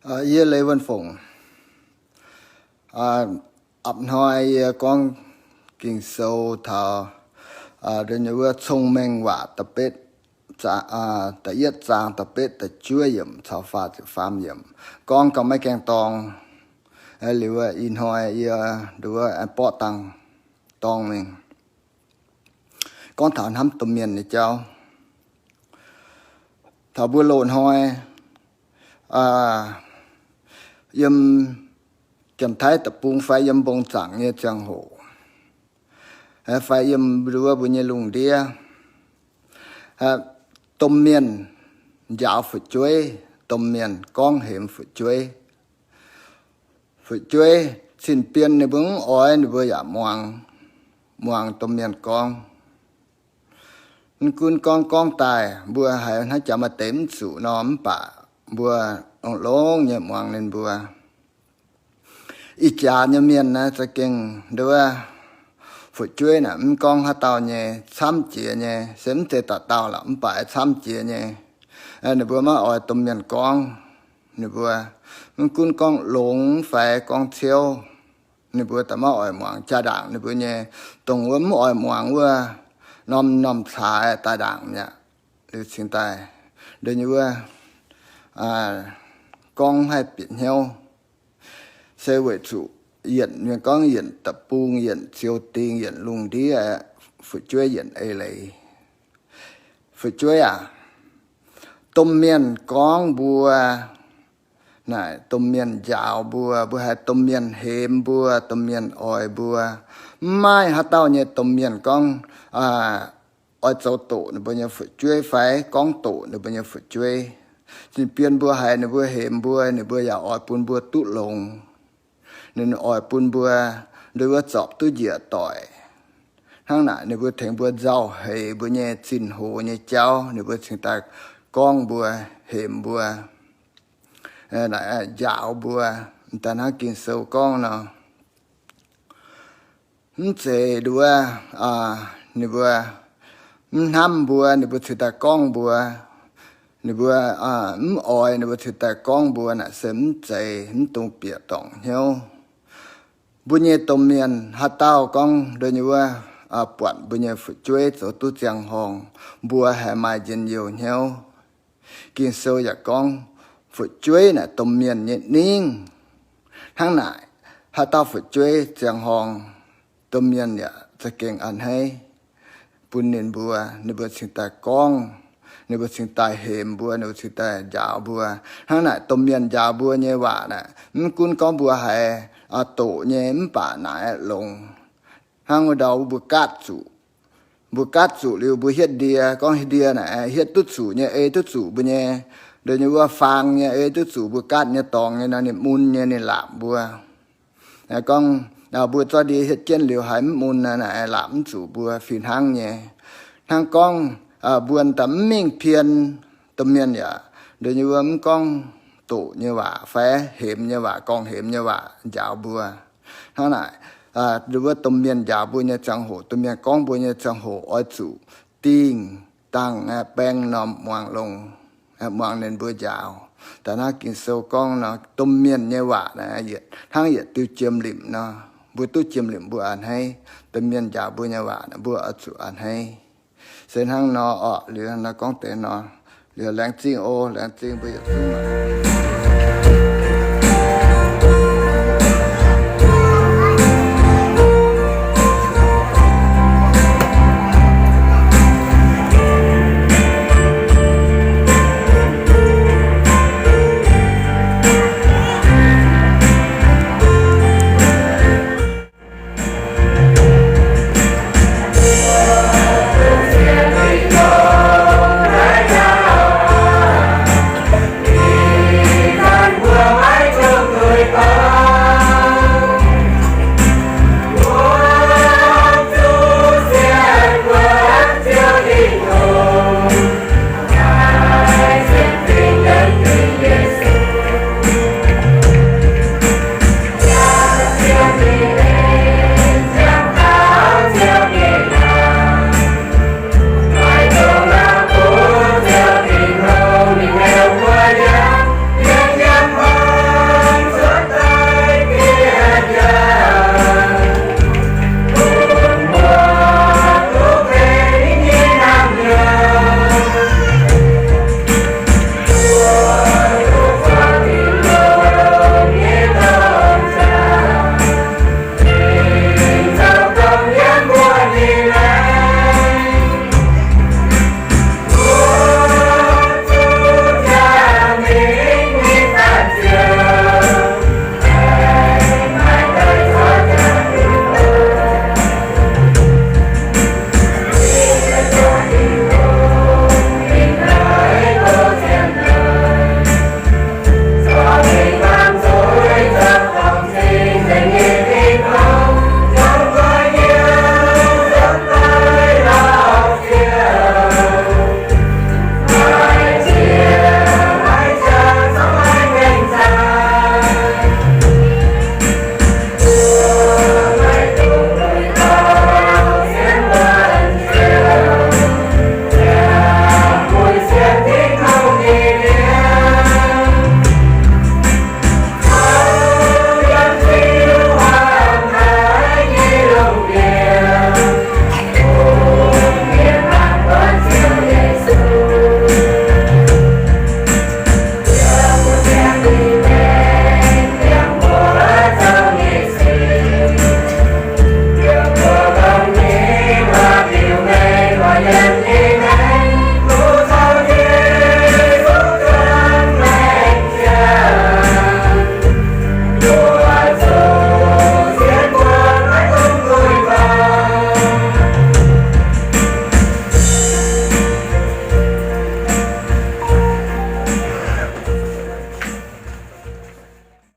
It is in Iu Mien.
Yie Leiz Wuonh Fongc. A'hnoi yie gorngv Ging-Sou taux wuov Cong-Mengh Waac da'betv, da'yietv zaang da'betv, da'juov yiemc caux faah ziepc faam yiemc. Gorngv gauh maiv gaengh dorng. Liuz ih hnoi yie nduov borqv dangh dorng mingh gorngv taux hnamv domh mienh nyei jauv. Taux mbuo loz-hnoi yiem Janx-Taiv deic-bung fai yiem mbong zaangc nyei ziangh hoc, fai yiem nduov mbuo nyei lungh ndiev, domh mienh njaaux fu'jueiv, domh mienh gorngv hemx fu'jueiv. Fu'jueiv cin-bien ninh mbuo mv oix, ninh mbuo yaac muangx, muangx domh mienh gorngv. Mv gunv gorngv gorngv daaih mbuo haiz hnangv jaax maaih deix mv zuqc nor, mv baac mbuo longx-longx nyei muangx ninh mbuo. Ih jaax nyei mienh naaiv za'gengh nduov fu'jueiv naaic mv gorngv haaix dauh nyei, camv jiex nyei, se mv zeiz dauh dauh lorqc, mv baac camv jiex nyei. Ninh mbuo maiv oix domh mienh gorngv. Ninh mbuo mv gunv gorngv longx fai gorngv ciouv, ninh mbuo da'maiv oix muangx. Jaa-ndaangc ninh mbuo nyei, dongh wuov mv oix muangx wuov, norm-norm caaix daaih ndaangc mi'aqv. Liuz cingx daaih nduov nyei wuov gorngv haih bieqc hnyouv. Se weic zuqc yienc mienh gorngv yienc deic-bung, yienc ziou-ding, yienc lungh ndiev, fu'jueiv yienc eix leiz. Fu'jueiv aac, domh mienh gorngv mbuo, naaic domh mienh njaaux mbuo, mbuo haiz domh mienh hemx mbuo, domh mienh oix mbuo. Mv maaih haaix dauh nyei domh mienh gorngv oix zoux doqc ninh mbuo nyei fu'jueiv fai gorngv doqc ninh mbuo nyei fu'jueiv. Cin-bien mbuo haiz ninh mbuo hemx mbuo, ninh mbuo yaac oix bun mbuo duqv longx. Ninh oix bun mbuo nduov wuov zorpc duqv njiec doic. Hnangv naaic ninh mbuo tengx mbuo nzauh heix mbuo nyei zinh hoz nyei jauv, ninh mbuo cingx daaih gorngv mbuo, hemx mbuo, njaaux mbuo, daaih hnangv Ging-Sou gorngv nor. Mv zeiz nduov ninh mbuo mv hnamv mbuo, ninh mbuo cingx daaih gorngv mbuo. Ninh mbuo mv oix, ninh mbuo cingx daaih gorngv mbuo naaic se mv zeiz, mv dungx bieqc dorngc hnyouv. Mbuo nyei domh mienh haaix dauh gorngv nduov nyei wuov buatc mbuo nyei fu'jueiv zoux duqv ziangh horngh, mbuo haih maaih njien-youh hnyouv. Ging-Sou yaac gorngv, fu'jueiv naaic domh mienh nyei ningv. Hnangv naaic, haaix dauh fu'jueiv ziangh horngh, domh mienh yaac za'gengh a'hneiv bun ninh mbuo, ninh mbuo cingx daaih gorngv, ninh mbuo cingx daaih hemx mbuo, ninh mbuo cingx daaih njaaux mbuo. Hnangv naaic domh mienh njaaux mbuo nyei waac naaic, mv gunv gorngv mbuo haiz doqc nyei mv baac naaic longx. Hnangv wuov ndau mbuo gaatv zuqc, mbuo gaatv zuqc liuz mbuo hietv ndie, gorngv ndie naaic hietv duqv zuqc nyei, ei duqv zuqc mbuo nyei, nduov nyei wuov faang nyei, ei duqv zuqc mbuo gaatv nyei dorngx nyei nor, ninh mun nyei, ninh laapc mbuo. Gorngv mbuo zorqv ndie hietv jienv liuz haiz mv mun naaic, laapc mv zuqc mbuo fih hnangv nyei. Hnangv gorngv mbuo daaih mv mingh pien, domh mienh yaac nduov nyei wuov mv gorngv doqc nyei waac fai hemx nyei waac, gorngv hemx nyei waac njaaux mbuo. Hnangv naaic, nduov wuov domh mienh njaaux mbuo nyei ziangh hoc, domh mienh gorngv mbuo nyei ziangh hoc oix zuqc dingh dangh baeng norm muangx longx, muangx ninh mbuo njaaux. Daaih hnangv Ging-Sou gorngv nor, domh mienh nyei waac hnangv yietc diuh jiem-limc nor, mbuo duqv jiem-limc mbuo a'hneiv, domh mienh njaaux mbuo nyei waac mbuo oix zuqc a'hneiv. Se hnangv nor orqc. Liuz nor gorngv deix nor, liuz laengz zingh oc, laengz zingh mbuo yietc zungv.